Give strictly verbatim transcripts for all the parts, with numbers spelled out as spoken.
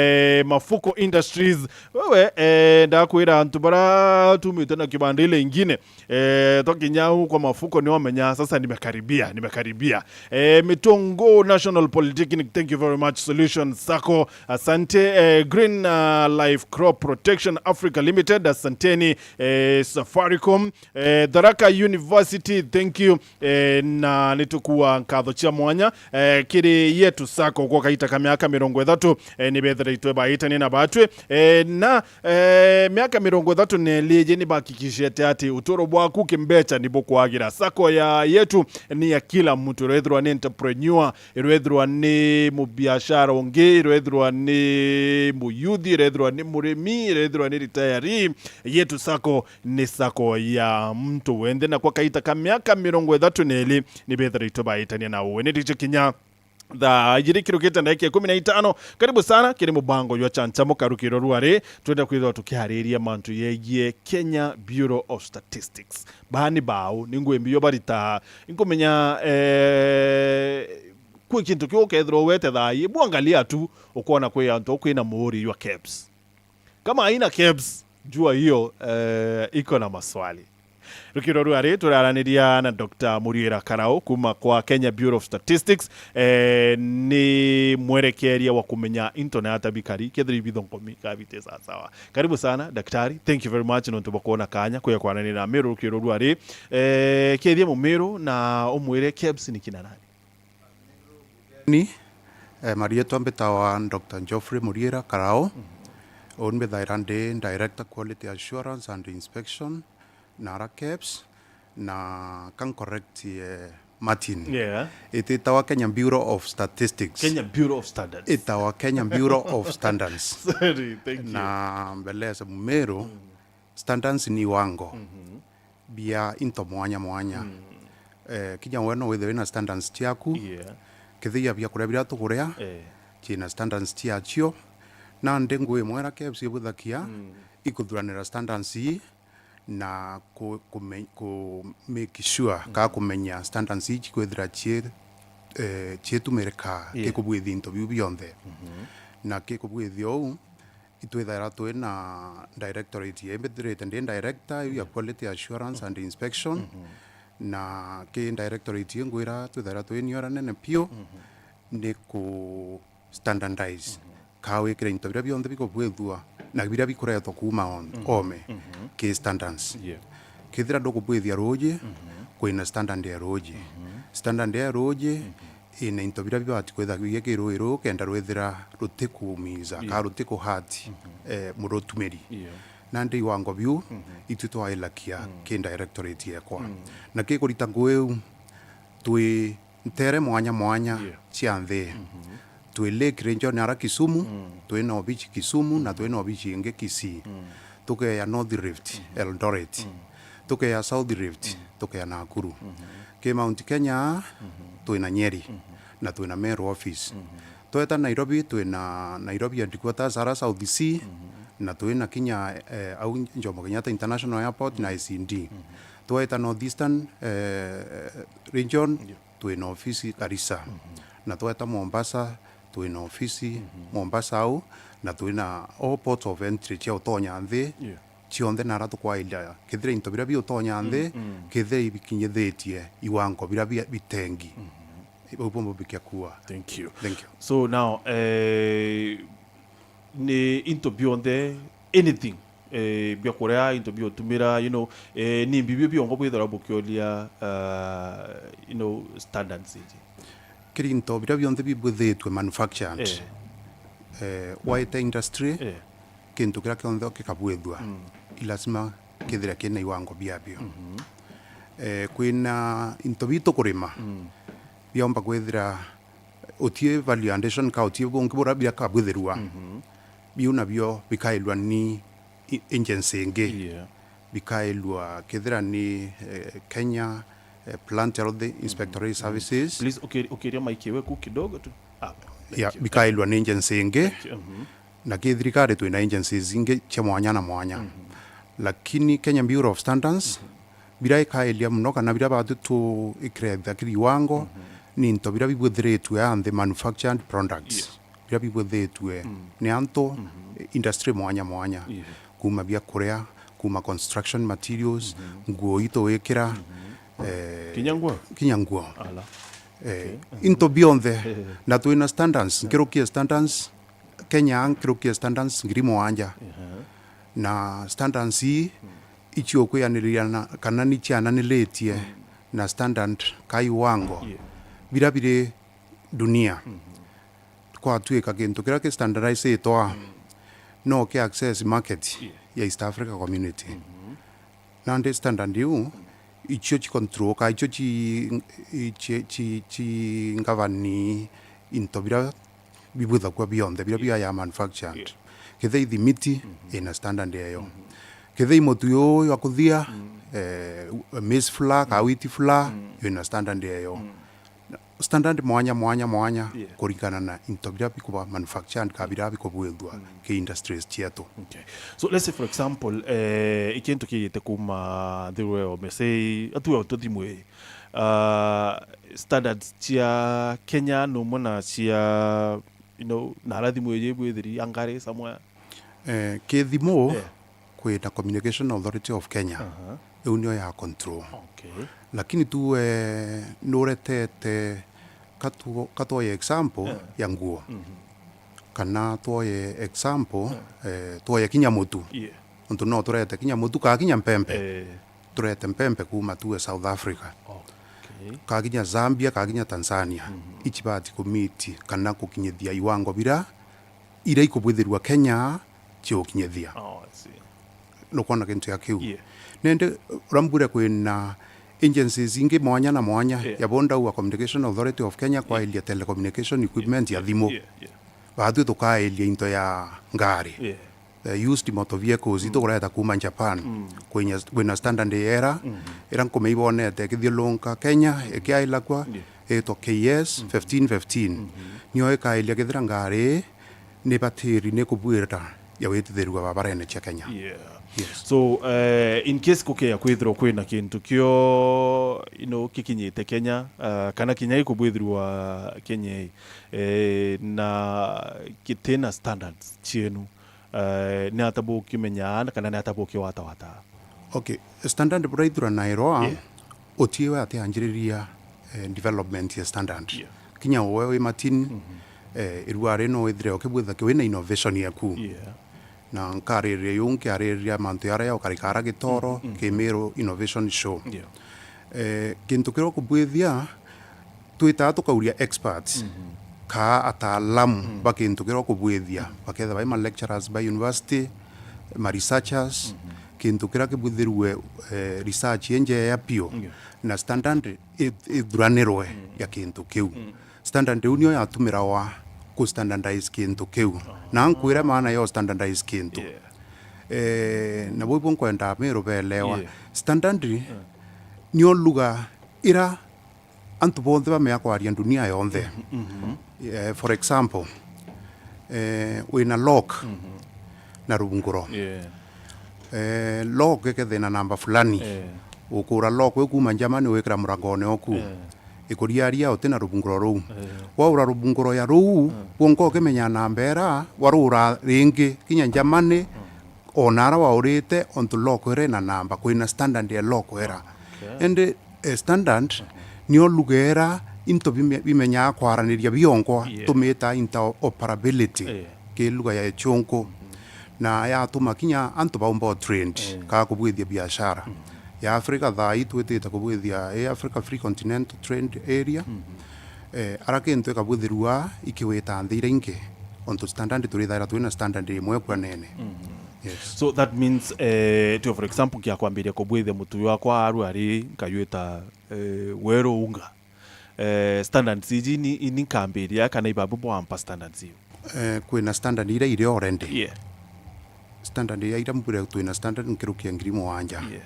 eh, Mafuko Industries. Wewe, eh, ndakwira antu bara tumite na kibanda ile ingine, eh, twakinya huko kwa Mafuko ni wamenya sasa nimekaribia, nimekaribia. Eh, Mitungu National Polytechnic, thank you very much. Solution Sacco, asante. Eh, Green, uh, Life Crop Protection Africa Limited, asanteni. Eh, Safaricom, eh, Tharaka University, thank you. Eh, na nitukua nkatho cia mwanya, eh, kiri Yetu Sacco gwa kaita ka miaka mirongo ithatu, eh, ni bethiritwe baitania na batwi, eh, na, eh, miaka mirongo ithatu na ili iji ni bahakikishite ati uturo bwaku kimbecha ni bukwagira. Sacco ya Yetu ni ya kila mtu, irethirwa ni entrepreneur, irethirwa ni mubiashara ungi, irethirwa ni muyuthi, irethirwa ni murimi, irethirwa ni retiree. Yetu Sacco ni sacco ya mtu wenthe, na kwa kaita ka miaka mirongo ithatu na ili ni bethiritwe baitania na uwe. Ni ndicho kinya thaa ijiri kirukite ndagika ikumi na itano. Karibu sana kiri mubango jwa Chanchamuka rukiro rwari, twenda kwithirwa tukiariria mantu yegie Kenya Bureau of Statistics. Baani bao ni ngwimbi yo barita, nkumenya, eh, kwi kintu kiu ukethirwa wete thaa ii, bwangalia tu, ukona kwi antu kwina muuri jwa kebs. Kama haina kebs, jua hiyo, eh, iko na maswali. Rukiro rwari turaraniria na Doctor Muriira Karau kuma kwa Kenya Bureau of Statistics, eh, ni mwerekeria wa kumenya into na ata bikari, kethira ibitho nkomi kabite sawa sawa. Karibu sana, daktari. Thank you very much nontu bwa kuona kanya kuya kwaraniria na Miru rukiro rwari. Eh, kethia Mumiru na umwire kebs ni kina nani? Ni, eh, marietwa mbitawa Doctor Geoffrey Muriira Karao. Mhm. Uu mbithaira ndi Director Quality Assurance and Inspection na ara kebs, na kan correct, eh, Martin. Yeah. Ititawa Kenya Bureau of Statistics. Kenya Bureau of Standards. Itawa Kenya Bureau of Standards. Sorry, thank you. Na mbeleze Mumiru, mm, standards ni iwango, mhm, bia into mwanya mwanya. Mm. Eh, kinya we no withirwe na standards ciaku. Yeah. Kethia biakuria biria tukuria, eh, ciina standards ciacio. Nandi ngui imwe iria kebs ibuthakia, mm, ikuthuranira standards ii na ku, ku, ku make sure, mm, kana kumenya standards ii cikwithira cie, eh, cietumirika, yeah, kikubwithi into biu bionthe. Mhm. Na kikubwithi uu, itwithaira twi na directorate ya, imbithirite ndi director iu ya, yeah, quality assurance and inspection. Mhm. Na ki directorate ii ngwira twithaira twi nio ria nene piu, mhm, ni ku standardize, mhm, kaa wikire into biria bionthe bikubwithua na biria bikuretwa kuuma on-, mhm, ome, mhm, ki standards. Yeah. Kethira ndukubwithia ruuji, mhm, kwina standard ya ruuji. Mhm. Standard ya ruuji, mhm, ina into biria bibati kwithagua ki ruuji ruu kenda rwithira rutikumiza, yeah, kaa rutikuhati, mhm, eh, murutumiri. Yeah. Nandi iwango biu, mhm, itu twailakia, mm, ki directorate yekwa. Mm. Na ki kurita ngui iu, twi ntere mwanya mwanya, yeah, cia nthi. Mhm. Twi Lake Region ara Kisumu, mm, twi na obici Kisumu, na, mhm, twi na obici ingi Kisii. Mm. Tukeya North Rift, mhm, Eldoret. Mm. Tukeya South Rift, mm, tukeya Nakuru. Mhm. Ki Mount Kenya, mhm, twi na Nyeri, mhm, na twi na Meru office. Mhm. Tweta Nairobi, twi na Nairobi headquarters ara South C, mhm, na twi na kinya, eh, au Jomo Kenyatta International Airport na, mhm, I C D. Mhm. Tweta North Eastern, eh, Region, yeah, twi na ofisi Garissa. Mhm. Na tweta Mombasa, twi na ofisi, mhm, Mombasa au, na twi na all ports of entry cia utonya nthi, yeah, cionthe nara tukwairia kethira into biria biutonya nthi, mm, mm, kethira ibikinyithitie iwango biria bia bitengi. Mhm. Bau bombo bikia kuwa. Thank you. Thank you. So now, eh, ni into bionthe, anything, eh, bia kuria, into bia utumira, you know, eh, ni mbibio biongo bwithira bukioria, uh, you know, standards iji? Kiri into biria bionthe bibwithitwe manufactured, eh, eh, waite industry, eh, kintu kiria kionthe kikabwithua, mm, i lazima kithira kina iwango biabio. Mhm. Eh, kwina into bitu kurima, mm, biomba kwithira utie value addition ka utie bungi buria biakabwithirua. Mhm. Biu nabio bikailwa ni i-, agency ingi. Yeah. Bikailwa kethira ni, eh, Kenya, eh, Plant Health Inspectorate, mhm, Services. Please, uki-, ukiria mic weku kidogo tu. Ah, thank you. Bikailwa ni agency ingi. Thank you. Mhm. Na ki thirikari twina agencies ingi cia mwanya na mwanya. Mhm. Lakini Kenya Bureau of Standards, mhm, biria ikailia muno kana biria batu tu ikretha kiri iwango, mhm, ni into biria bibwithiritwe a nthi manufactured products. Yes. biria bibwithitue ni antu, industry mwanya mwanya, kuuma bia kuria, kuuma construction materials, nguo itu wikira, eh, kinya nguo. Kinya nguo. Ala. Eh, into bionthe. Na twina standards, nkirukie standards, Kenya nkirukie standards ngiri mwanja. Na standards ii icio kwianiriria na, kana ni ciananiritie na standard ka iwango biria biri dunia. Kwatuika kintu kiria ki standardizitwa no ki access market ya East Africa Community. Nandi standard iu icio ci control ka icio ci, ci, ci, ci ngavani into biria bibwithagua bionthe biria bia ya manufactured. Kethira i thimiti, ina standard eyo. Kethira i mutu uyu wa kuthia, eh, maize flour, ka wheat flour, ina standard eyo. Standard mwanya, mwanya, mwanya, kuringana na into biria bikuba manufactured, ka biria bikubwithua ki industries cietu. Okay. So let's say, for example, eh, ikintu kiite kuma nthi rweo mesei, atu tuthimwe, ah, standards cia Kenya numwe na cia, you know, na ara thimu iji bwithiri angari somewhere. Eh, kithimo, kwina Communication Authority of Kenya. Iu nio ya control. Okay. Lakini tu, eh, nuretete katu-, katwoye example ya nguo. Kana twoye example, eh, twoye kinya mutu. Yeah. Untu no turete kinya mutu ka kinya mpempe. Eh. Turete mpempe kuma tuwe South Africa. Okay. Ka kinya Zambia, ka kinya Tanzania. Ichibati kumiti kana kukinyithia iwango bira iria ikubwithirua Kenya ciukinyithia. Oh, I see. Nukwona kintu ya kiu? Yeah. Nende urambwire kwina agencies ingi mwanya na mwanya, ya bo ndauga Communication Authority of Kenya kwaelia telecommunication equipment ya thimu. Yeah, yeah. Batwi tukaelia into ya ngari. Yeah. Eh, used motor vehicles, itukuraeta kuma Japan. Kwinya, kwina standard era, era nkume ibonete ikithiurunka Kenya, ikiailakwa, itwa K S fifteen fifteen. Nio ikaelia kethira ngari ni batiri ni kubwirira ya witithirua babarene cia Kenya. Yeah. Yes. So, eh, in case kukeya kwithirwa kwina kintu kio, you know, kikinyite Kenya, eh, kana kinya gikubwithirwa Kenya ii, eh, na kitina standards cienu, eh, ni ata bukimenyaa kana ni ata bukiwatawata? Okay, standard buraithiranairwa, utiwe atianjiriria, eh, development ya standard. Yeah. Kinya we wi matini, eh, irua ri no withire ukibwitha ki wina innovation yaku. Yeah. Na nkaririria yu nkiaririria mantu jaria ya ukarika ara Gitoro, Kimiru Innovation Show. Yeah. Eh, kintu kiria ukubwithia, twitaa tukauria experts, kaa ataalamu ba kintu kiria ukubwithia, bakethira bai ma lecturers ba university, ma researchers, kintu kiria kibwithirue, eh, research injeya piu, na standard i-, ithuranirwe ya kintu kiu. Standard iu nio yatumirawa ku standardize kintu kiu. Na nkwira maana yo standardize kintu. Yeah. Eh, na bo ibo nkwenda Amiru belewa. Yeah. Standard nio lugha ira antu bonthe bamea kwaria ndunia yonthe. Eh, for example, eh, wina lock na rubunguro. Yeah. Eh, lock ikethira ina namba fulani. Eh. Ukura lock iu kuma Germany wikira murangone oku. Eh. Ikuriaria uti na rubunguro ruu. Eh. Waura rubunguro ya ruu, gwonka ukimenya namba era, warura ringi kinya Germany, ona ara waurite, ontu lock era ina namba, kwina standard ya lock era. Okay. Indi, eh, standard nio lugha era into bime-, bimenyaa kwaraniria bionkwa, yeah, tumita interoperability, yeah, ki lugha ya ichunku. Na yatuma kinya antu baumba o trade, yeah, kaa kubwithia biashara. Mm. Ya Africa thaa ii twitite kubwithia, eh, Africa Free Continental Trade Area. Mm. Eh, ara kintu ikabwithirua ikiwita nthi iria ingi, ontu standard turithaira twina standard imwe kwanene. Mm. Yes. So that means, eh, tio, for example, kia kwambiria kubwithia mutu wakwa aru ari nkayuita, eh, weru unga. Eh, standards iji ni, ni nkambiria kana ibabu bwampa standards iu? Eh, kwina standard iria iri already. Yeah. Standard ya ira mbure twina standard nkirukia ngiri mwanja. Yeah.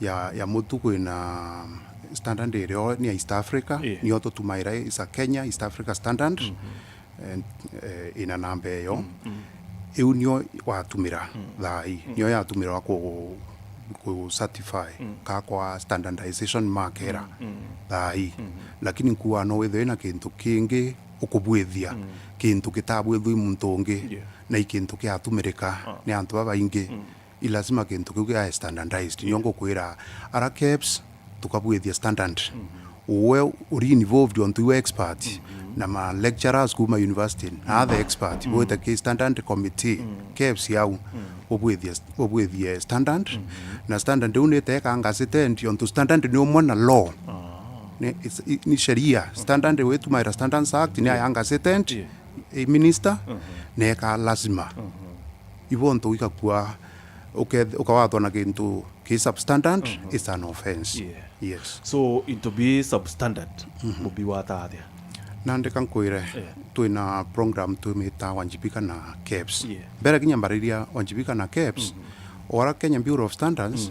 Ya, ya mutu kwina standard iria ni ya East Africa, yeah, nio tutumaira is a Kenya East Africa standard. Mm-hmm. Eh, eh, ina namba eyo. Mm, mm. Iu nio watumira, mm, thaa ii. Mm. Nio yatumirwa ku, ku certify, mm, ka kwa standardization mark era, mm, mm, thaa ii. Mm. Lakini nkua no withwe na kintu kingi ukubwithia kintu kitabwithwi muntu ungi, na i kintu kiatumirika ni antu babaingi, i lazima kintu kiu gia standardized. Nio ngukwira, ara KEBS tukabwithia standard. Uwe uri involved ontu iwe expert, na ma lecturers kuma university, na other expert, bwite ki standard committee, KEBS yau, bubwithie, bubwithie standard, na standard iu ni iteka gazetted, ontu standard ni umwe na law. Ni, it's, i-, ni sheria. Standard witumaira Standards Act, ni aya gazetted, i minister, na eka lazima. Ibo ontu ikakua, uke-, ukawatwa na kintu ki substandard, it's an offense. Yes. So, into be substandard, mubi watathia? Nandi ka nkwire, twina program twimita Wajibika na KEBS. Mbere kinya mbariria Wajibika na KEBS, o ara Kenya Bureau of Standards,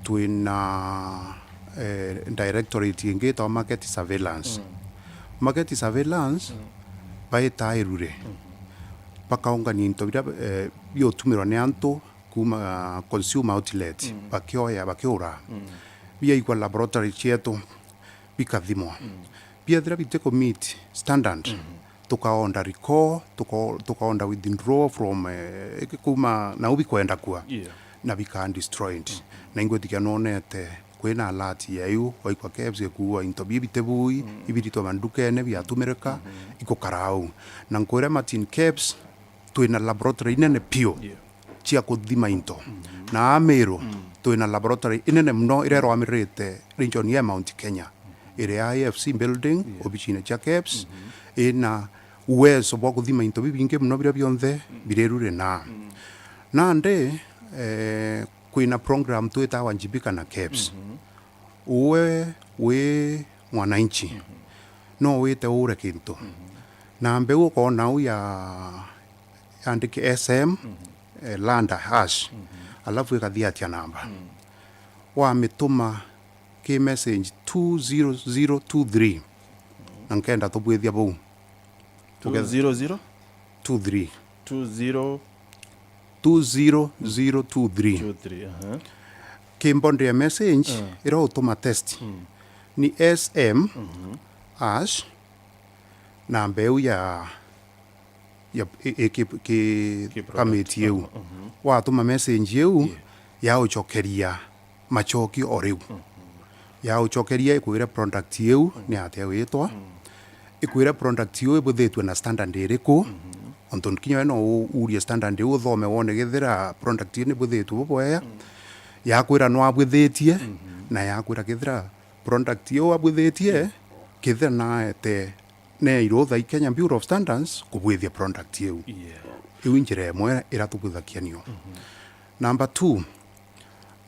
twina, eh, directorate ingi itagwa market surveillance. Market surveillance, baita irure, bakaungania into biria, eh, biutumirwa ni antu kuma consumer outlet, bakioya, bakiura, biaigwa laboratory cietu, bikathimwa. Biethira bitiku meet standard, tukaonda recall, tuka-, tukaonda withdraw from, eh, iki kuma nau bikwenda kua, na bika destroyed. Na ingwitikia nonete kwina alert ya iu, waikwa KEBS ikuua into bii bitibui, ibiritwa mandukene biatumirika, ikukara au. Na nkwira Martin, KEBS twina laboratory inene piu cia kuthima into. Na Amiru, twina laboratory inene mono iria irwamirite region ya Mount Kenya, iri ya I F C building, obicine cia KEBS, ina uwezo bwa kuthima into bibingi mono biria bionthe birerure na. Nandi, eh, kwina program twitawa Wajibika na KEBS. Uwe wi mwananchi, no wite ure kintu. Na mbeu ukoona au ya, yandike S M, eh, landa hash, alafu ikathi atia namba. Wamituma ki message two zero zero two three, na nkenda tubwithia bau. Two zero zero? Two three. Two zero. Two zero zero two three. Two three, aha. Ki body ya message, iria utuma test, ni S M, hash, na mbeu ya, ya, i, i, ki, ki, ki product, kamiti iu. Watuma message iu, ya ucokeria macokio o riu. Ya ucokeria ikwira product iu ni atia witwa, ikwira product iu ibuthitue na standard iriku, ontu kinya we no u-, urie standard iu uthome wone kethira product iu nibuthitue bubwea, yakwira no abwithitie, na yakwira kethira product iu abwithitie, kethira naete ne irutha i Kenya Bureau of Standards kubwithia product iu. Iu i njira imwe iria tubwithagia nio. Number two,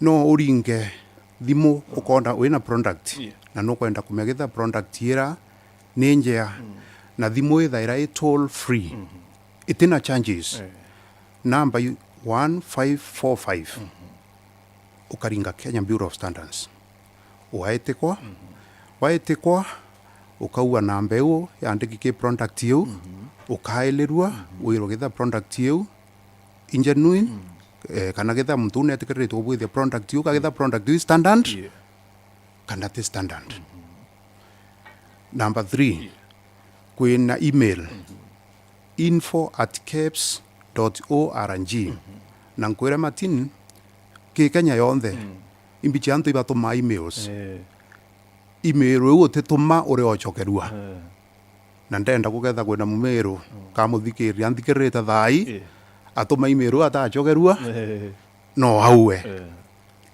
no uringe thimu ukoona wina product, na nukwenda kumenya kethira product ira ni njea, na thimu ithaira i toll free, itina charges. Namba i one five four five. Ukaringa Kenya Bureau of Standards. Waitikwa, waitikwa, ukaua namba iu yandiki ki product iu, ukailirua, wirwe kethira product iu i genuine, eh, kana kethira muntu uu netikiriritwe kubwithia product iu, kagethira product iu i standard, kana ti standard. Number three, kwina email, info at kebs dot org. Na nkwire Martin, ki Kenya yonthe, imbi cia antu ibatumaa emails. Email iu utituma uri ocokerua. Na ndenda kuketha kwina mumiru, kamuthikiriria nthikirite thaa ii, atuma email iu atacokerua, no aue.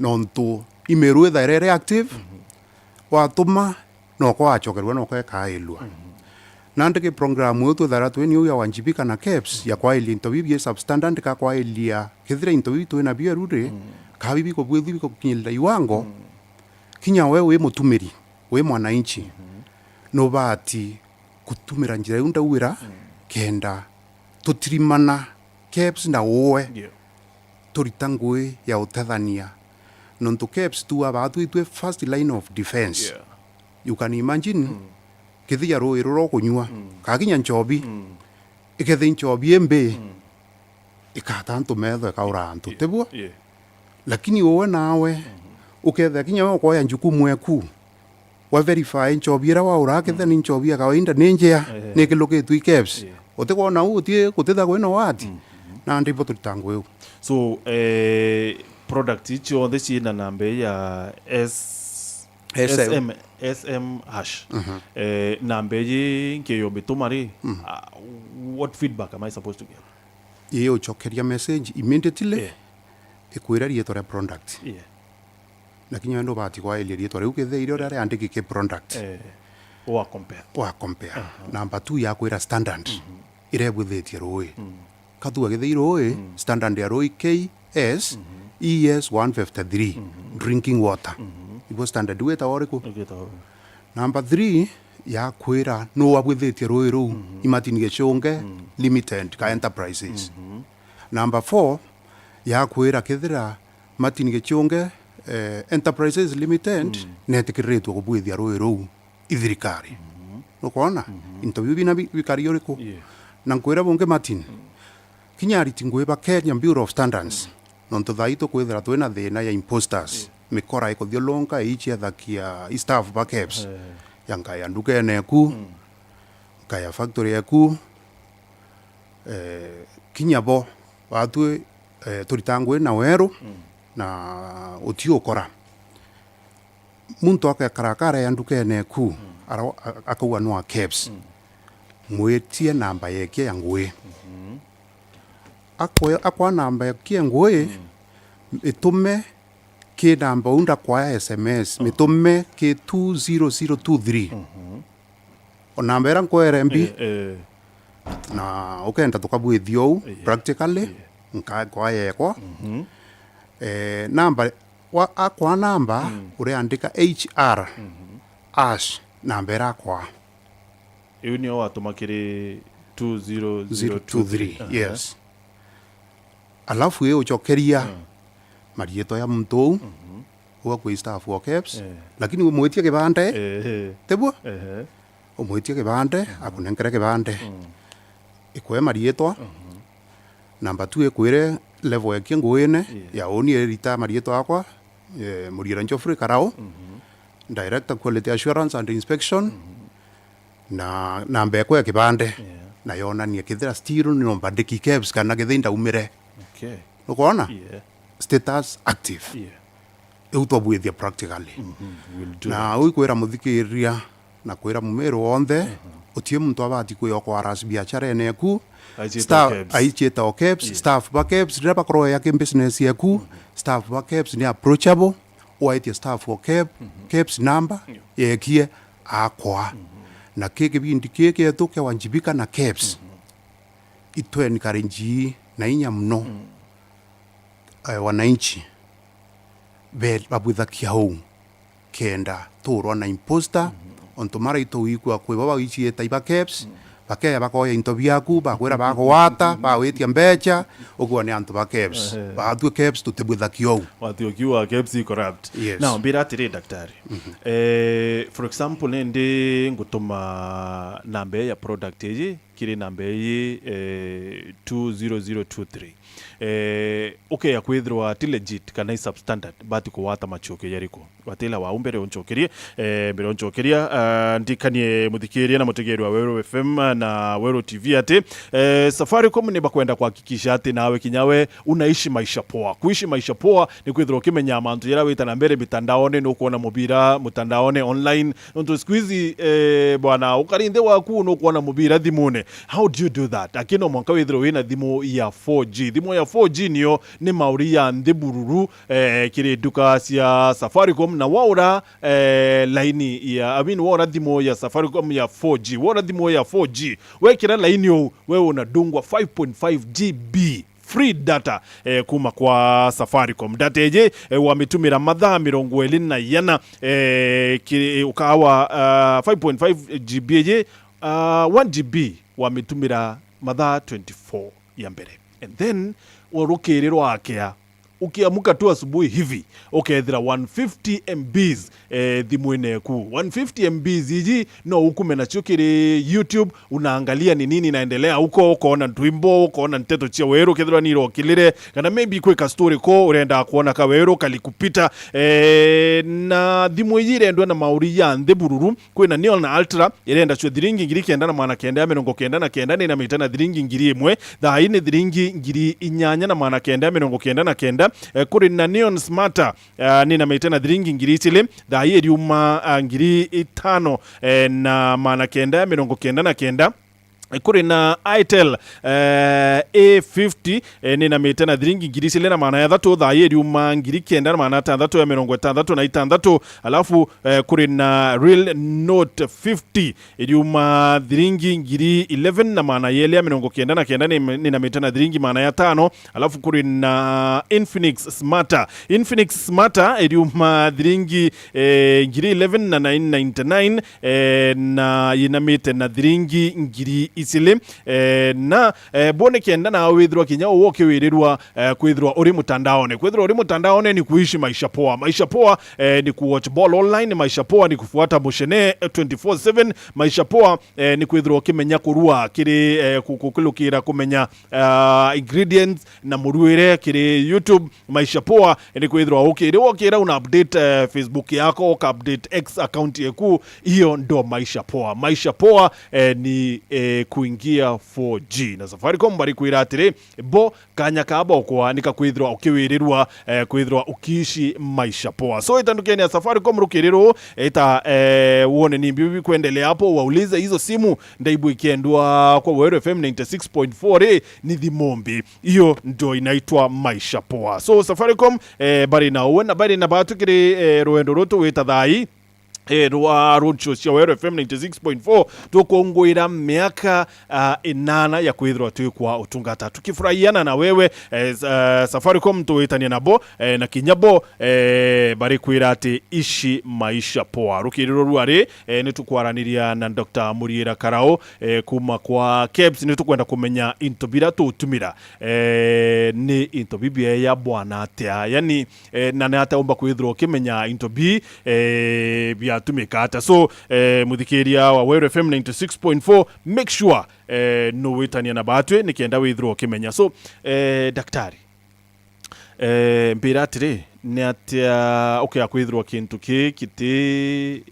Nontu email iu ithaira iri active, watuma, noko wacokerua, noko ekailua. Nandi ki program iu twithaira twini iu ya Wajibika na kebs, ya kwailia into bibi bi substandard, ka kwailia kethira into bibi twina bio ruri, ka bibi kubwithua bikukinyirira iwango, kinya we wi mutumiri, wi mwananchi, nubati gutumira njira iu ndauira, kenda tutirimana kebs na uwe, turita ngui ya utethania. Nontu kebs tu abaa twi, twi first line of defense. You can imagine, kethia rui ruria ukunyua, kakinya nchobi, ikethia nchobi imbi, ikata antu metho, ikaura antu, tibua? Lakini uwe nawe, ukethia kinya we ukoya njukumu eku, wa verify nchobi iria waura, kethira ni nchobi ya kawaida, ni njea, eh, ni kilukitwe i kebs. Yeah. Utikwona uu, uti, gutitha kwina wati. Mm. Na ndipo turitangwe uu. So, eh, product ici cionthe ciina namba ii ya S-, S M. S M, S M hash. Mhm. Eh, namba iji nkiyo mituma ri, mm, ah, what feedback am I supposed to get? Ii ucokeria message immediately, yeah, ikwira riitwa ria product. Yeah. Na kinya we ndubati kwairia riitwa riu, kethira iria riandiki ki product. Eh, wa compare. Wa compare. Aha. Namba two yakwira standard, mhm, iria ibwithitie ruui. Mm. Kathua githii ruui, mm, standard ya ruui K S, mhm, E S one fifty-three, mhm, drinking water. Mhm. Igwe standard witagwa uriku? Igwitagwa uriku? Namba three yakwira nu wabwithitie ruui ruu, mhm, i Martin Gichunge, mm, Limited, ka enterprises. Mhm. Namba four yakwira kethira Martin Gichunge, eh, Enterprises Limited, mm, netikiriritwe kubwithia ruui ruu i thirikari. Mhm. Nukwona? Mhm. Into biu bina bi-, bikari uriku? Yeah. Na nkwira bungi Martin, mm, kinya ariti ngugi ba Kenya Bureau of Standards, mm, nontu thaa ii tukwithira twina thina ya imposters. Yeah. Mikora ikuthiurunka ichiethakia i staff ba kebs. Eh. Ya nkaya ndukene eku, mm, nkaya factory eku, eh, kinya bo, batwi, eh, turita ngugi na weru, mm, na uti ukora. Muntu akekara akarea ndukene eku, mm, ara-, a-, akauga nwa kebs. Mm. Mwitie namba yekie ya ngugi. Mhm. Akwe-, akwa namba yekie ya ngugi, mm, itume ki namba uu ndakwaya S M S, mhm, mitume ki two zero zero two three. Mhm. O namba iria nkwere mbi, eh, eh, na ukenda tukabwithia uu, yeah, practically, yeah, nka-, nkwaya ekwa. Mhm. Eh, namba, wa-, akwa namba, mm, uriandika H R, mhm, hash, namba iria akwa. Iu nio watuma kiri two zero zero two three. Aha. Yes. Alafu ii ucokeria, mm, mariitwa ya muntu uu, mhm, uu akwi staff wa kebs, eh, lakini umwitie kibande, eh, eh, tibwo? Ehe. Umwitie kibande, mhm, akunenkere kibande. Mm. Ikwe mariitwa, mhm, namba two ikwire level ekie nguine, yeah, ya uni irita mariitwa akwa, eh, Muriira Geoffrey Karau, mhm, Director Quality Assurance and Inspection, mhm, na namba ekwa ya kibande, yeah, na yonania kethira still ni nombandiki kebs kana kethira ndaumire. Okay. Nukwona? Yeah. Status active. Yeah. Iu twabwithia practically. Mhm, will do that. Na uu ikwira muthikiriria na kwira mumiru wonthe, mhm, uti muntu abati kwiyokwa harass biacharene eku. Aichieta o kebs. Aichieta o kebs, yeah, staff ba kebs, riria bakorwo ya ki business yeku, mhm, staff ba kebs ni approachable, waitia staff o keb, mhm, kebs number, yeah, yekie, akwa. Mhm. Na ki kibindi ki kietu kia Wajibika na kebs, mhm, itwe encourage na inya muno, mm, eh, wananchi be-, babwithakia uu kenda tuurwa na imposter, mhm, ontu mara itwigua kwi bo bawichieta iba kebs, mm, bakeya bakoya into biaku, bakwira bagwata, bawitia mbecha, ukwigua ni antu ba kebs. Ehe. Batwi kebs tutibwithakia uu. Watwi ukiuga kebs i corrupt. Yes. Now, mbira atiri, daktari. Mhm. Eh, for example, nindi ngutuma namba ya product iji, kiri namba ii, eh, two zero zero two three. Eh, ukeya kwithirwa ti legit kana i substandard, bati kugwata macokio jariku? Watila wau mbere uncokerie, eh, mbere uncokeria, ah, ndikanie muthikiria na mutegeeri wa Weru F M na Weru T V ati, eh, Safaricom ni bakwenda kuhakikisha ati nawe kinya we unaishi maisha poa. Kuishi maisha poa ni kwithirwa ukimenya mantu jaria wita na mbere mitandaone, nukwona mubira mutandaone, online, nontu siku hizi, eh, bwana, ukari nthi waku nukwona mubira thimune. How do you do that? Lakini no mwanka withirwe wina thimu ya four G. Thimu ya four G niyo ni mauri ya nthi bururu, eh, kiri nduka cia Safaricom, na waura, eh, laini ya, I mean, waura thimu ya Safaricom ya four G. Waura thimu ya four G. Wekira laini ou, we unadungwa five point five G B free data, eh, kuma kwa Safaricom. Data iji, eh, wamitumira mathaa mirongo iri na yana, eh, ki-, eh, ukawa, ah, five point five G B iji, ah, one G B wamitumira mathaa twenty-four ya mbere. And then, rukiiri rwakea, ukiamuka tu asubuhi hivi, ukethira one fifty M Bs, eh, thimu-ine eku. One fifty M Bs iji no ukume nacio kiri YouTube, unaangalia ni nini inaendelea huko, ukoona ndwimbo, ukoona nteto cia weru, kethirwa ni irokilire, kana maybe kwi ka story ko urenda kuona ka weru kalikupita. Eh, na thimu iji irendwa na mauri ya nthi bururu, kwina Neon Ultra, irenda cio thiringi ngiri kenda na magana kenda ya mirongo kenda na kenda, ninamite na thiringi ngiri imwe, thaa ii ni thiringi ngiri inyanya na magana kenda ya mirongo kenda na kenda. Eh, kuri na Neon Smarter, ah, ninamite na thiringi ngiri ijiri, thaa ii iriuma, ah, ngiri itano, eh, na magana kenda ya mirongo kenda na kenda. Eh, kuri na Itel, eh, A fifty, eh, ninamite na thiringi ngiri ijiri na magana jathatu, thaa ii iriuma ngiri kenda na magana atantatu ya mirongo itantatu na itantatu. Alafu, eh, kuri na Real Note fifty, iriuma thiringi ngiri eleven na magana jeri ya mirongo kenda na kenda, ni, ninamite na thiringi magana jatano. Alafu kuri na Infinix Smarter. Infinix Smarter iriuma thiringi, eh, ngiri eleven na nine ninety-nine, eh, na yinamite na thiringi ngiri ijiri, eh, na, eh, bo ni kenda nawe withirwa kinya uwe ukiwirirwa, eh, kwithirwa uri mutandaone. Kwithirwa uri mutandaone ni kuishi maisha poa. Maisha poa, eh, ni ku watch ball online. Maisha poa ni kufuata Mucene, eh, twenty-four seven. Maisha poa, eh, ni kwithirwa ukimenya kurua kiri, eh, ku-, ku-, kulukira kumenya, ah, ingredients na muruire kiri YouTube. Maisha poa, eh, ni kwithirwa ukiri wokira una update, eh, Facebook yako, uka update X account yeku. Hiyo ndo maisha poa. Maisha poa, eh, ni, eh, kuingia four G. Na Safaricom bari kwira atiri, bo kanya ka bokwa ni ka kwithirwa ukiwirirwa, eh, kwithirwa ukiishi maisha poa. So, itandukeni ya Safaricom rukiri ruu, ita, eh, wone ni mbi bikwendelea hapo, waulize hizo simu ndaibu ikiendwa kwa Weru F M ninety-six point four ri, ni thimu mbi. Hiyo ndio inaitwa maisha poa. So, Safaricom, eh, bari na uwe na bari na batu kiri, eh, rwendo rutu wita thaa ii, eh, rwa roadshow cia Weru F M ninety-six point four, tukungwira miaka, ah, inana ya kwithirwa twikwa utungata. Tukifurahiana na wewe, eh, s-, ah, Safaricom tuwitania nabo, eh, na kinya bo, eh, bari kwira ati ishi maisha poa. Rukiri ruru ari, eh, ni tukwaraniria na Doctor Muriira Karau, eh, kuma kwa KEBS. Ni tukwenda kumenya into bira tutumira, eh, ni into bibieya bwana atia? Yani, eh, na ni atia umba kwithirwa ukimenya into bi, eh, biatumika atia? So, eh, muthikiria wa Weru F M ninety-six point four, make sure, eh, nuwitania na batwi nikenda withirwa ukimenya. So, eh, daktari, eh, mbira atiri, ni atia ukia kwithirwa kintu ki kiti,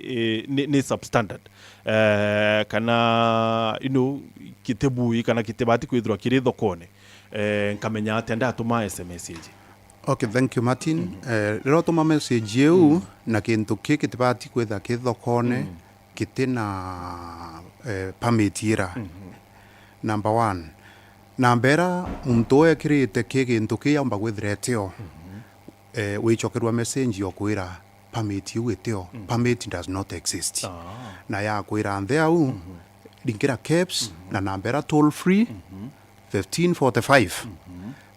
eh, ni, ni substandard, eh, kana, you know, kiti bui kana kitibati kwithirwa kiri thokone? Eh, nkamenya atia ndatuma S M S iji? Okay, thank you, Martin. Eh, riria utuma message iu, na kintu ki kitibati kwitha ki thokone, kiti na, eh, permit ira. Number one. Namba ira muntu ekirite ki kintu ki aumba kwithira etio, eh, wicokerua message yokwira permit iu itio. Permit does not exist. Na yakwira nthi au, ringira KEBS na namba ira toll free, fifteen forty-five,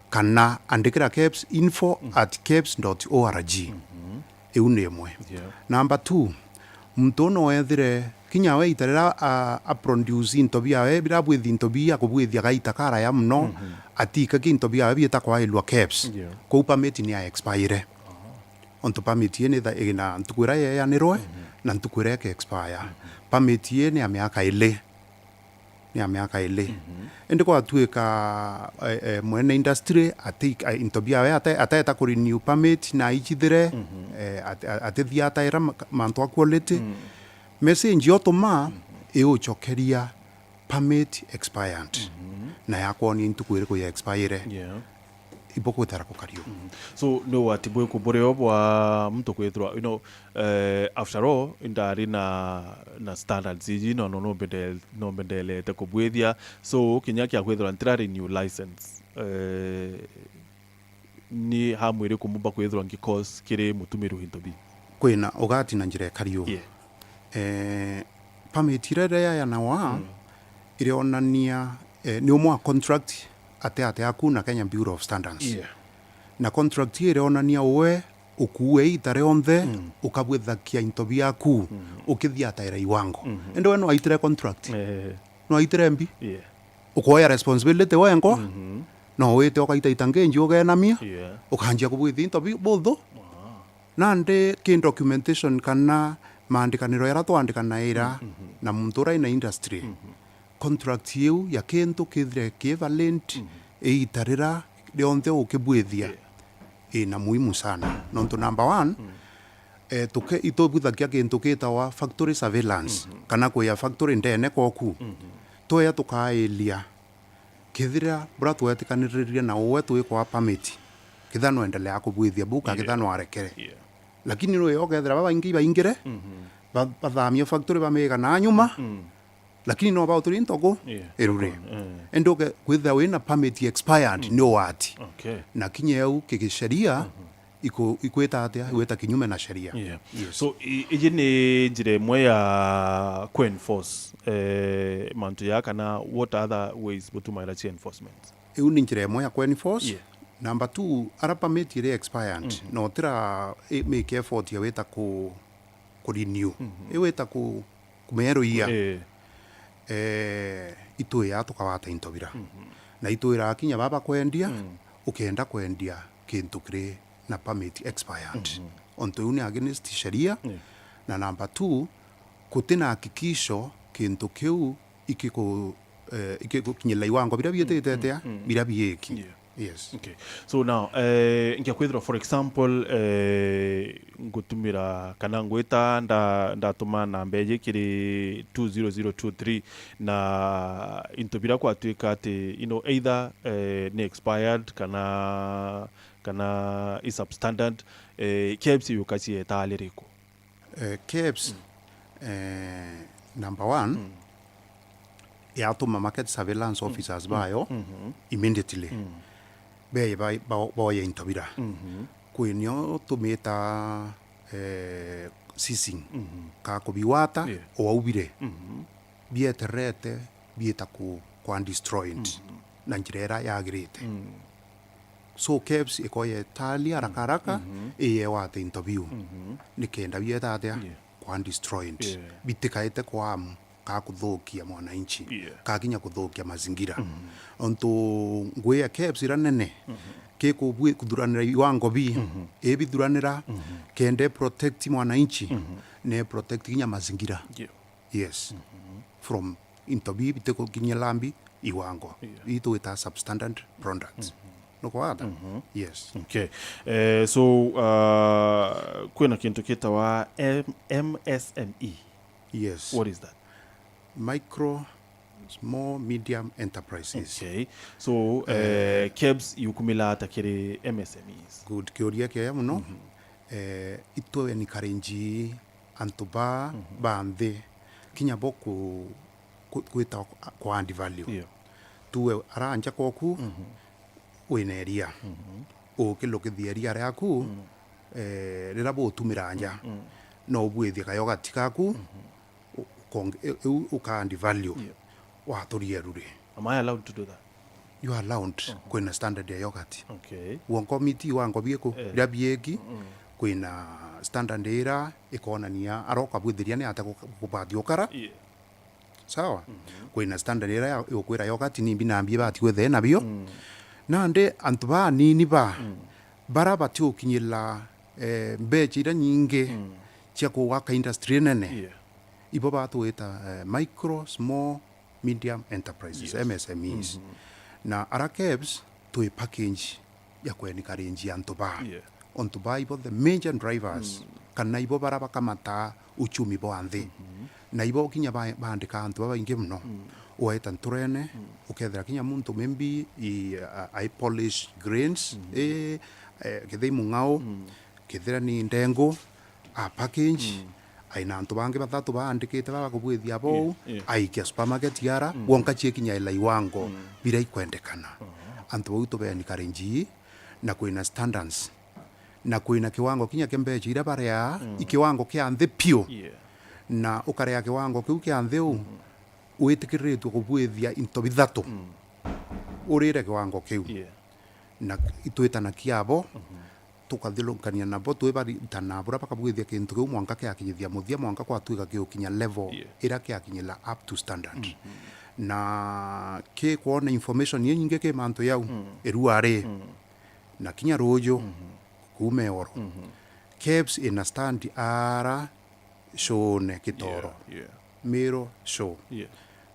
kana andikira KEBS info at kebs dot org. Iu ni imwe. Yeah. Number two, muntu no ethire kinya we ita riria a, a produce into biawe, biria bwithi into bii akubwithia gaita karaya muno, atika ki into biawe biita kwairua KEBS. Yeah. Kou permit ni ya expire. Ontu permit ii ni tha-, ina ntuku iria yeeanirwe na ntuku iria ike expire. Permit ii ni ya miaka ili. Ni ya miaka ili. Indi gwatuika, eh, eh, mwene industry ati-, eh, into biawe ate-, ateta ku renew permit na aichithire, eh, ati-, a-, atithia ataira ma-, mantu a quality. Message yotuma iucokeria permit expired. Na yakwonia ntuku iriku ya expire. Yeah. Ibugwitara gukario. So, ni ugwati buriku burio bwa muntu kwithirwa, you know, eh, after all, indari na, na standards iji, no, no, no mbende-, no mbendelete kubwithia. So, kinya kia kwithirwa ntira renew license, eh, ni hamu iriku mumba kwithirwa ngi cause kiri mutumiru into bi? Kwina ugati na njira ikari uu. Yeah. Eh, permit iria, iria yayanagwa, irionania, eh, ni umwe wa contract ate ate aku na Kenya Bureau of Standards. Yeah. Na contract ii irionania we ukuue ita rionthe, ukabwithakia into biaku, ukithiataira iwango. Indi we nwaitire contract? Eh. Nwaitire mbi? Yeah. Ukoya responsibility wengwa, No wite ukaitaita ngenji ugenamia, Yeah. ukanjia kubwithia into bi-, buthu. Nandi ki documentation kana maandikaniro jaria twandikanaira na muntu uria ina industry, contract iu ya kintu kithire ki valid iita rira rionthe ukibwithia, Yeah. ina muhimu sana. Nontu number one, eh, tuke-, itubwithagia kintu gitawa factory surveillance, kana kuya factory ndene koku. Tweya tukailia, kethira buria twetikaniririe na uwe twikwa permit, kethira nwendelea kubwithia buu, ka Yeah. kethira nwarekere. Yeah. Lakini nuyo ukethira babaingi baingire, ba-, bathamie factory bamiga na nyuma, lakini no bauturi ntogo Yeah. irure. Mm. Ende uke-, kwithira wina permit expired, ni wati. Okay. Na kinya eu kigisheria, iku-, ikwita atia? Igwita kinyume na sheria. Yeah. Yes. So, i-, iji ni njira imwe ya ku-enforce, eh, mantu ya, kana what other ways butumaira cia enforcement? Iu ni njira imwe ya ku-enforce. Yeah. Number two, ara permit iri expired, no tira i-, make effort ya wita ku-, ku-renew. Iwita ku-, kumeruia. Eh. Eh, itwia tukawata into bira. Na itwira kinya baba kwendia, ukenda kwendia kintu kiri na permit expired. Onto iu ni against sheria. Yeah. Na number two, gutina hakikisho kintu kiu ikiku-, eh, ikigukinyirira iwango bira biitite atia, bira biiki. Yeah. Yes. Okay. So now, eh, nkia kwithirwa, for example, eh, ngutumira kana ngwita nda-, ndatuma namba iji kiri two zero zero two three, na into bira kwatuika ati, you know, either, eh, ni expired kana, kana i substandard, eh, KEBS yuka cieta ririku? Eh, KEBS, eh, number one, yatuma market surveillance officers bayo immediately. Beye ba-, ba-, boye into bira. Kwinio tumita, eh, seizing, ka kubiwata, Yeah. oaubire. Bieterete, biita ku-, kwa destroyed na njira iria yagirite. So KEBS ikoya itali haraka haraka, iyewate into biu. Nikenda bieta atia? Yeah. Kwa destroyed. Yeah. Bitikaite kwa harm ka kuthukia mwananchi, Yeah. ka kinya kuthukia mazingira. Ontu ngui ya KEBS ira nene, ki kubwi-, kuthuranira iwango bi, ibithuranira, kenda protect mwananchi, ne protect kinya mazingira. Yeah. Yes. From into bi bitikukinyia lambi iwango. Yeah. Itwita substandard products. Nukwata? Yes. Okay. Eh, so, uh, kwina kintu kitawa M-, M S M E. Yes. What is that? Micro, small, medium enterprises. Okay. So, eh, KEBS yukumila ata kiri M S M Es? Good. Kiuria kiega muno. Eh, itwe encourage antu ba, ba nthi, kinya bo ku-, ku-, gwita ku add value. Yeah. Tuwe aranja koku, wina iria. Ukilukithia iria riaku, eh, riria butumira nja, no ubwithie kayogati gaku, u-, ukonge-, i-, iu uka add value. Yeah. Waturia ruri. Am I allowed to do that? You are allowed. Kwina standard ya yogurt. Okay. Wonkomiti wa ngobi iku, eh, biria biiki, kwina standard ira ikonania aroka bwithiria ni ate ku-, kubati ukara. Yeah. Sawa? Kwina standard ira ya, igukwira yogurt ni mbi na mbi ibati kwithia nabio. Nandi antu banini ba, bara bati gukinyirira, eh, mbecha iria nyingi cia kugwaka industry nene. Yeah. Ibo batwita, eh, micro, small, medium enterprises, yes, M S M Es. Na ara KEBS twi package ya ku encourage antu ba. Yeah. Ontu ba ibo the major drivers, kana ibo bara bakamata uchumi bwa nthi. Na ibo kinya ba-, baandika antu babaingi muno. Waita nturene, ukethira kinya muntu maybe i, a, ai polish greens, i, eh, kethira i mung'ao, kethira ni ndengu, a package, aina antu bangi bathatu baandikite baba kubwithia bou, yeah, yeah, aikia supermarket yara, wonka ciekinyaila iwango, bira ikwendekana. Antu bau tube encourage, na kwina standards, na kwina kiwango kinya kia mbecha iria barea, i kiwango kia nthi piu. Yeah. Na ukarea kiwango kiu kia nthi u, witikiriritue kubwithia into bithatu, urire kiwango kiu. Yeah. Na itwitana kiabo, tukathilukania nabo, twibaritana buria bakabwithia kintu kiu mwanka kiakinyithia muthia, mwanka gwatuika giukinya level, yeah, iria kiakinyira up to standard. Na ki kwona information inyingi ki mantu yau, mm, irua ri, mm, na kinya ruju, mm-hmm, kuuma eoro. Mm-hmm. KEBS ina stand ara Shone Kitoro. Yeah, yeah. Miro Show. Yeah.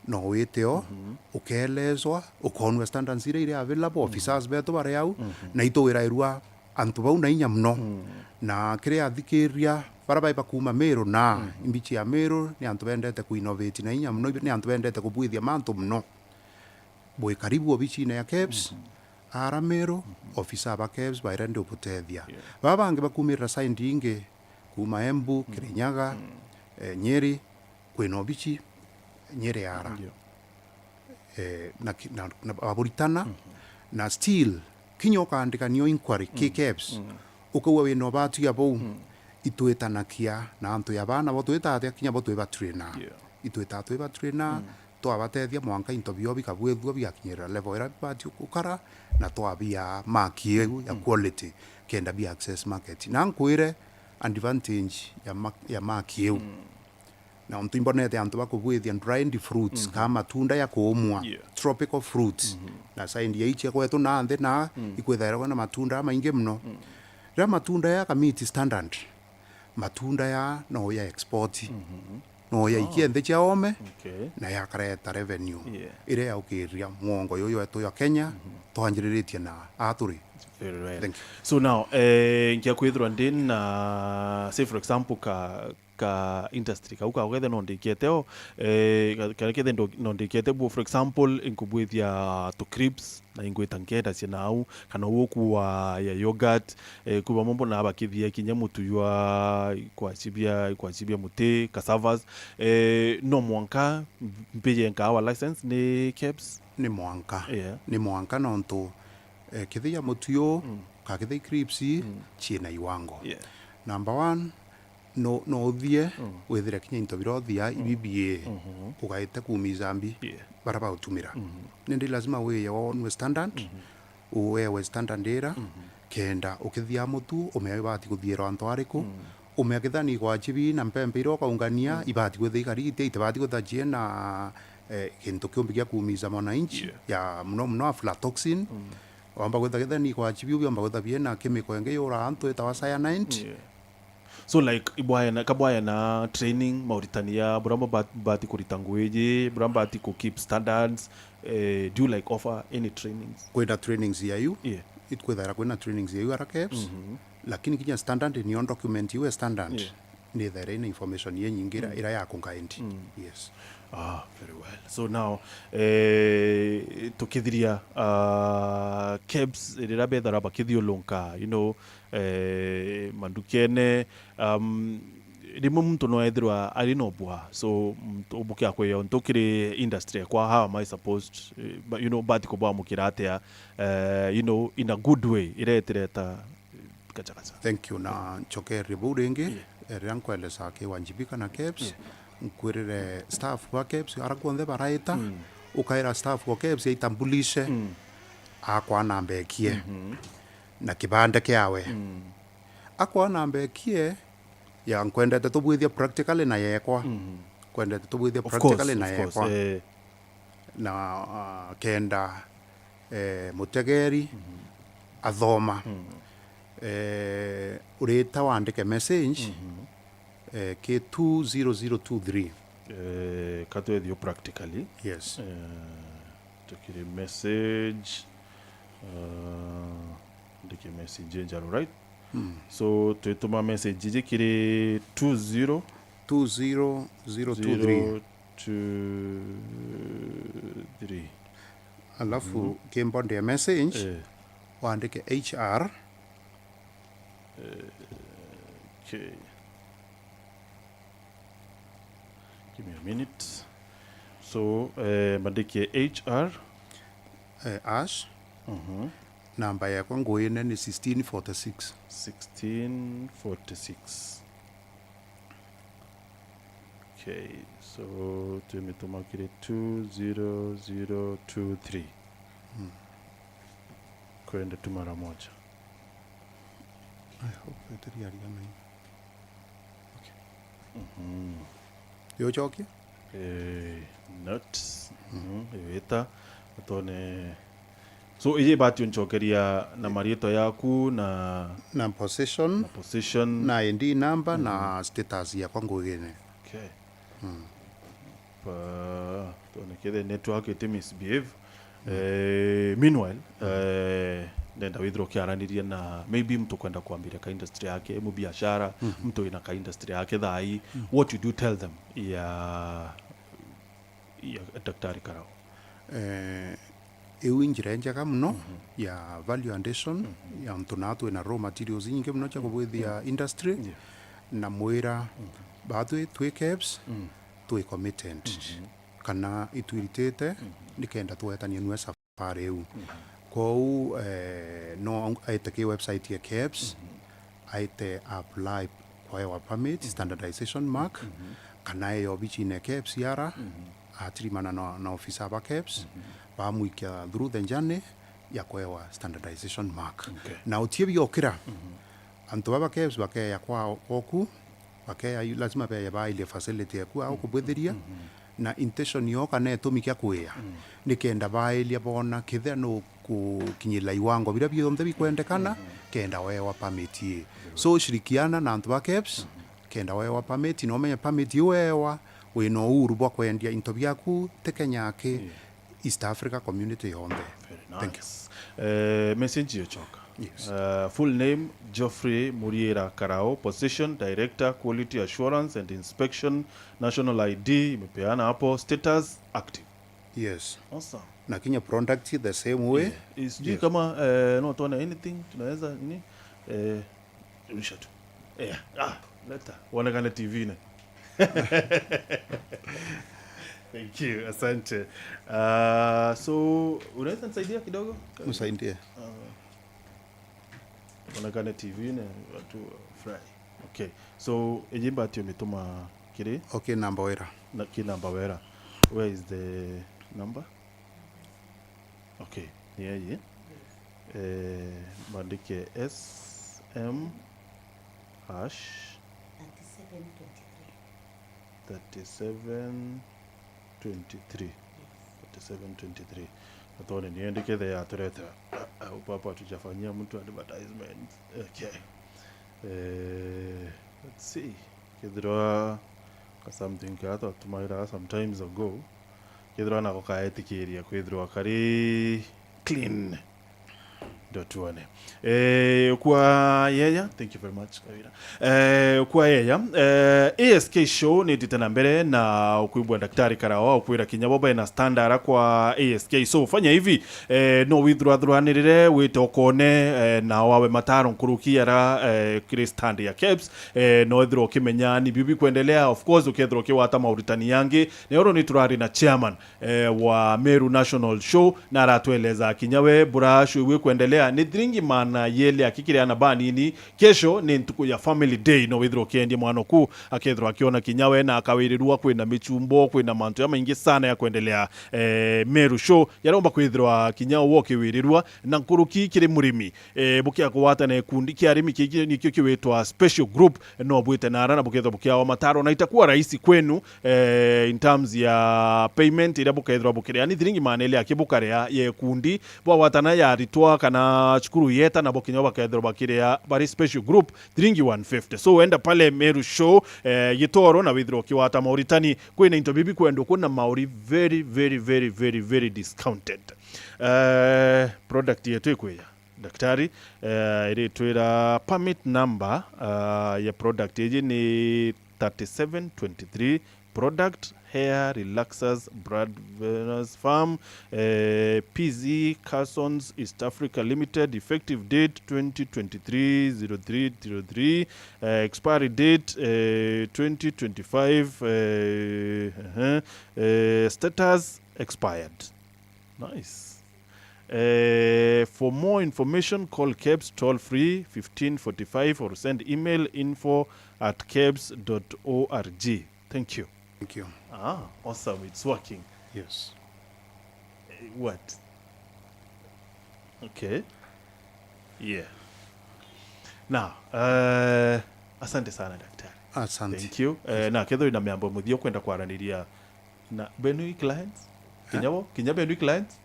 No wite o, mhm, ukeelezwa, ukoonua standards iria iri available, mhm, officers betu bari au, mhm, na itwirairua antu bau na inya mono. Mhm. Na kiria athikiria, bara bai bakuuma Meru na, mhm, imbichi ya Meru, ni antu bendete ku innovate na inya mono, ni antu bendete kubwithia mantu mono. Bwi karibu obicine ya KEBS, mhm, ara Meru, mhm, ofisa ba KEBS baire ndi ubutethia. Yeah. Baba bangi bakuumirira side ingi, kuuma Embu, mm, Kirinyaga, mm, eh, Nyeri, kwina obici Nyeri ara. Ndio. Eh, na ki-, na, na baburitana, mhm, na still, kinya ukaandikania inquiry ki, mm, KEBS, mm, ukauga wina ubati ya bau, mm, itwitanakia na antu ya bana bo twitatia kinya bo twibatraina. Yeah. Itwita twibatraina, mm, twabatethia mwanka into bio bikabwithua bigakinyirira level iria bibati gukara, na twabia maki iu ya, mm, quality, kenda bi access market. Na nkwire advantage ya ma-, ya maki iu. Mm. Na untu imbonete antu bakubwithia dried fruits, mhm, kana matunda ya kuumwa, yeah, tropical fruits. Mhm. Na side ya ichi kwetu na nthi na, mm, ikwithairwa na matunda maingi mono. Mm. Riria matunda ya ka meet standard, matunda ya no ya export. Mhm. No ya, oh, ikie nthi cia ome, okay, na yakareta revenue, yeah, iria yaukiria mwongo yuyu wetu ya Kenya, mhm, twanjiriritie na aturi. Very well. Thank you. So now, eh, nkia kwithirwa ndi na, say for example, ka, ka industry kau ka ukethe no ndikete o, eh, ka, ka kethe ndo-, no ndikete bu, for example, inkubwithia tu crisps, na ingwita nkendacia nau, kana uu ukua ya yogurt, eh, kwi bamwe mbonaa bakithia kinya mutu jwa ikwacibia, ikwacibia muti, cassavas, eh, no mwanka mbije nkawa license ni KEBS? Ni mwanka. Yeah. Ni mwanka nontu, eh, kithia mutu uu, mm, ka kithia crisps, mm, ciina iwango. Yeah. Number one, no, no uthie, mm, withire kinya into biria uthia, mm, ibi bie, mhm, ugaite kuumiza mbi, yeah, bara bautumira. Mhm. Nindi lazima wiye wonwe standard, mhm, uewe standard ira, mhm, kenda ukithia mutu, umea ibati kuthiirwa antu ariku, mm, umea kithani gwachibi na mpempe iria ukaungania, mm, ibati kwithia ikari itia, itibati kwithia ciina, eh, gintu kiumbi gia kuumiza mwananchi, yeah, ya muno muno aflatoxin. Mm. Wamba kwithia kithani gwachibi u biomba kwithia biina chemical ingi yura antu itawa cyanide. Yeah. So, like, ibwaya na, kabwaya na training, mauritania, buria mba-, mbati kurita ngugi iji, buria mbati ku keep standards, eh, do you, like, offer any trainings? Kwina trainings ya yu, yeah, itwithaira kwina trainings ya yu ara KEBS, mhm, lakini kinya standard niyo document iwe standard, yeah, nithaira ina information inyingi ira, mm, ira ya kungaendi. Mm. Yes. Ah, very well. So now, eh, tukithiria, ah, KEBS, riria bethara bakithiulunka, you know, eh, mandukene, um, rimwe muntu no ethirwa ari no bwa. So, muntu ubukia kwia untu kiri industry ekwa, how am I supposed, eh, but, you know, but kubwamukira atia, eh, you know, in a good way, iretireta, eh, kacha kacha. Thank you, na nchokerie bau ringi, yeah, eh, riria nkwelesa ki wanjibika na KEBS, yeah, nkwirire staff ba KEBS, ara kuonthe baraita, mm, ukaira staff wa KEBS aitambulishe, mm, akwa namba ekie, mhm, na kibande kiawe. Mm. Akwa namba ekie, ya nkwendete tubwithia practically na yekwa. Mm. Nkwendete tubwithia, of course, practically na, of course, yekwa, eh. Na, ah, kenda, eh, mutegeri, mhm, athoma. Mm. Eh, urita wandike message, mhm, eh, ki two zero zero two three. Eh, ka twethio practically. Yes. Eh, tukiri message, uh, ndike message njaru, right? Mm. So, twituma message iji kiri two zero two zero zero two three. Alafu, mhm, ki body ya message, eh, wandike H R. Eh, okay. Give me a minute. So, eh, mbandike H R. Eh, ash. Mhm. Namba yakwa nguine ni sixteen forty-six. Sixteen forty-six. Okay, so tumituma kiri two zero zero two three. Hmm. Kwenda tu mara moja. I hope that ri ariga na. Okay. Mhm. Yo chokia? Eh, not. Mhm, iwita, tone. So, iji ibati uncokeria na mariitwa yaku na Na position, na position. Na I D number na status yakwa ngugine. Okay. Mm. Pa, tone kethe network iti misbehave. Eh, meanwhile, eh, ndenda withirwa ukiaraniria na maybe mtu kwenda kwambiria ka industry yake, mu biashara, mtu wina ka industry yake thaa ii, what would you tell them ya, ya Daktari Karao? Eh, iu i njira injega muno ya value addition ya antu na twina raw materials inyingi muno cia kubwithia industry, na mwira batwi twi KEBS twi committed kana itwiritite nikenda twetania nwe safari iu. Kwou, eh, no aite ki website ya KEBS, aite apply kwaewa permit, standardization mark, kana eyo obichine KEBS ara, atirimana na, na ofisa ba KEBS, bamwikia through the journey ya kwaewa standardization mark. Okay. Na utie biokira, antu baba KEBS bakeya kwa, kwaku, bakeya, lazima beya bailie facility yaku au kubwithiria, na intention yo kana itumi kia kwia, nikenda bailia bona kethira nukukinyirira iwango biria bionthe bikwendekana, kenda wewa permit ii. So, shirikiana na antu ba KEBS, kenda wewa permit, na umenye permit iu wewa, wina uhuru bwa kwendia into biaku ti Kenya aki, East Africa community yonthe. Very nice. Thank you. Eh, message iyochoka. Yes. Eh, full name, Geoffrey Muriira Karao, position, Director, Quality Assurance and Inspection, National I D imepeana hapo, status active. Yes. Awesome. Na kinya product the same way. Yeah. Sijui kama, eh, no tuone anything tunaweza nini? Eh, rudisha tu. Eh, ah, leta. Uonekane T V-ni. Thank you, asante. Ah, so, unaweza nisaidia kidogo? Msaidie. Ah, uonekane T V-ni, watu wafurahi. Okay. So, iji ibati umituma kiri? Okay, namba wera. Na, ki namba wera. Where is the number? Okay, ni iji. Eh, mbandike S M hash thirty-seven twenty-three. Thirty-seven twenty-three. Yes. Thirty-seven twenty-three. Natone niyo ndikethe yaturetera. Ah, ah, hapo hatujafanyia mtu advertisement. Okay. Eh, let's see. Kethirwa ka something ka twatumagira sometimes ago. Kethirwa nako kaetikiria kwithirwa kari clean. Ndo tuone. Eh, kwa Yeya, thank you very much, Kawira. Eh, kwa Yeya, eh, A S K show ni itite na mbere na ukwibwa Daktari Karawa, ukwira kinya bo bena stand ara kwa A S K. So, fanya hivi, eh, no withirwa thuranirire, wite ukone, eh, na wawe mataro nkuruki ara, eh, kiri stand ya KEBS, eh, no withirwa ukimenya ni biu bikwendelea. Of course, ukethirwa ukiwata mauritani yangi, na oro ni turari na chairman eh, wa Meru National Show, na aratweleza kinya we bura show iwe kwendelea ni thiringi maana yeli akikiria na banini. Kesho ni ntuku ya family day, no withirwa ukiendia mwana ku akethirwa akiona kinya we na akawirirua kwina michumbo, kwina mantu ya maingi sana ya kwendelea, eh, Meru Show yaromba kwithirwa kinya we ukiwirirua na nkuruki kiri murimi. Eh, bukia kugwatana gikundi kia arimi kiki nikio kiwitwa special group, no bwite nara na bukethirwa bukiawa mataro na itakuwa rahisi kwenu, eh, in terms ya payment iria bukethirwa bukiria ni thiringi maana ili aki bukarea ya ikundi bwagwatana ya aritwa kana cukuru yeta nabo kinya bakethirwa bakiria bari special group thiringi one fifty. So enda pale Meru Show, eh, Gitoro na withirwa ukiwata mauritani kwina into bibi kwendwa kuna mauri very, very, very, very, very discounted. Eh, product yetu ikwiya. Daktari, eh, iritwira permit number, ah, ya product iji ni thirty-seven twenty-three, product hair relaxers, Brad Venus Farm, eh, P Z Carsons East Africa Limited, effective date twenty twenty-three zero three zero three, eh, expiry date, eh, twenty twenty-five, eh, uh-huh, eh, status expired. Nice. Eh, for more information, call KEBS toll free fifteen forty-five or send email info at kebs dot org. Thank you. Thank you. Ah, awesome. It's working. Yes. Eh, what? Okay. Yeah. Now, uh, asante sana, daktari. Asante. Thank you. Eh, na kethirwa na miambo muthia ukwenda kwaraniria na benu i clients? Kinya bo, kinya benu clients?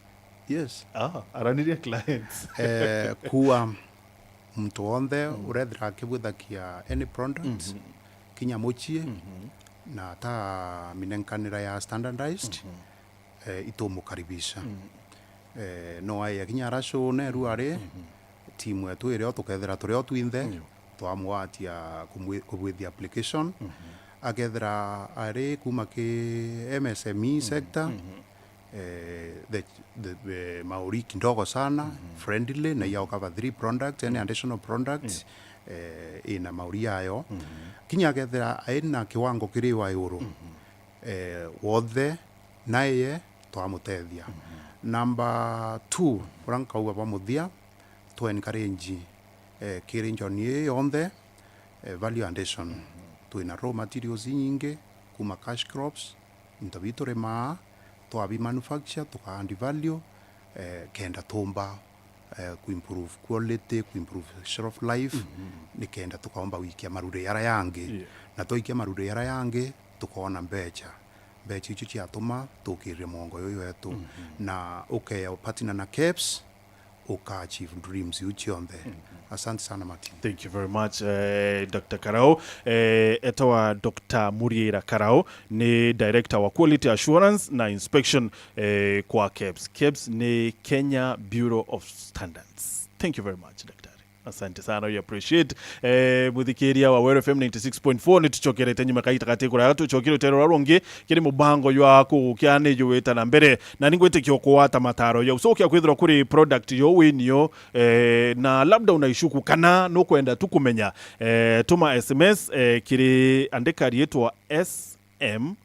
Yes. Ah, araniria clients. Eh, kuwa muntu wonthe urethira akibwithakia any product, kinya mucii, na ata minenkanira ya standardized, eh, itumukaribisha. Eh, no aye kinya ara show neru ari, timu yetu irio tukethira turio twinthe, twamwatia kumwi-, kubwithia application. Akethira ari kuma ki M S M E sector, eh, the, the, eh, mauri kidogo sana, friendly, na iya ukava three products, any additional products, eh, ina mauri yayo. Kinya akethira aina kiwango kiri wa iguru, eh, wothe naye twamutethia. Number two, uria nkauga bwa muthia, to encourage, eh, kiri njoni ii yonthe, eh, value addition. Twina raw materials inyingi, kuma cash crops, into biu turimaa, twabi manufacture, tuka add value, eh, kenda tumba, eh, ku improve quality, ku improve shelf life, ni kenda tukaomba gwikia marure yara yangi. Yeah. Na twaikia marure yara yangi, tukoona mbecha. Mbecha icio ciatuma tukirire mwongo yuyu wetu. Na ukea partner na KEBS, uka achieve dreams iu cionthe. Asante sana, Martin. Thank you very much, eh, Doctor Karau. Eh, etawa Doctor Muriira Karau, ni Director wa Quality Assurance na Inspection, eh, kwa KEBS. KEBS ni Kenya Bureau of Standards. Thank you very much, Daktari. Asante sana, we appreciate. Eh, muthikiria wa Weru F M ninety six point four, ni tucokerete nyuma kaita gati kuraya, tucokire rutero rwa rungi, kiri mubango jwa kugukia ni juwita na mbere, na ni ngwitikia ukugwata mataro jau. So, ukia kwithirwa kuri product yo winio, eh, na labda unaishuku kana nukwenda tu kumenya, eh, tuma S M S, eh, kiri, andika riitwa S M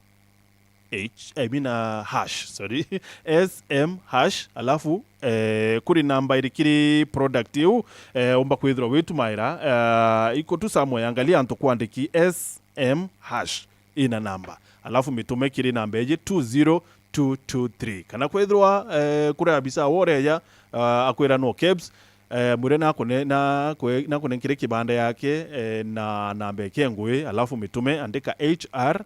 H, I mean, uh, hash, sorry, S M hash, alafu, eh, kuri namba iri kiri product iu, eh, umba kwithirwa witumaira, eh, iko tu somewhere, angalia antu kwandiki S M hash ina namba, alafu mitume kiri namba iji two zero two two three. Kana kwithirwa, eh, kuri abisa woreja, uh, akwira no KEBS, eh, mwire nakune-, nakwe-, nakunenkire kibanda yake, eh, na namba eke ngui, alafu mitume, andika H R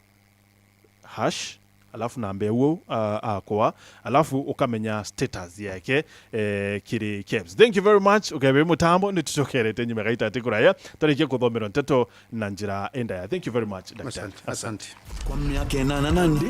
hash, alafu namba iu, uh, akwa, alafu ukamenya status yake, eh, kiri KEBS. Thank you very much. Ukebe mutambo, ni tucokerete nyuma gaita ati kuraya. Tarikia kuthomerwa nteto na njira indaya. Thank you very much, Daktari. Asante, asante. Kwa miaka inana nandi,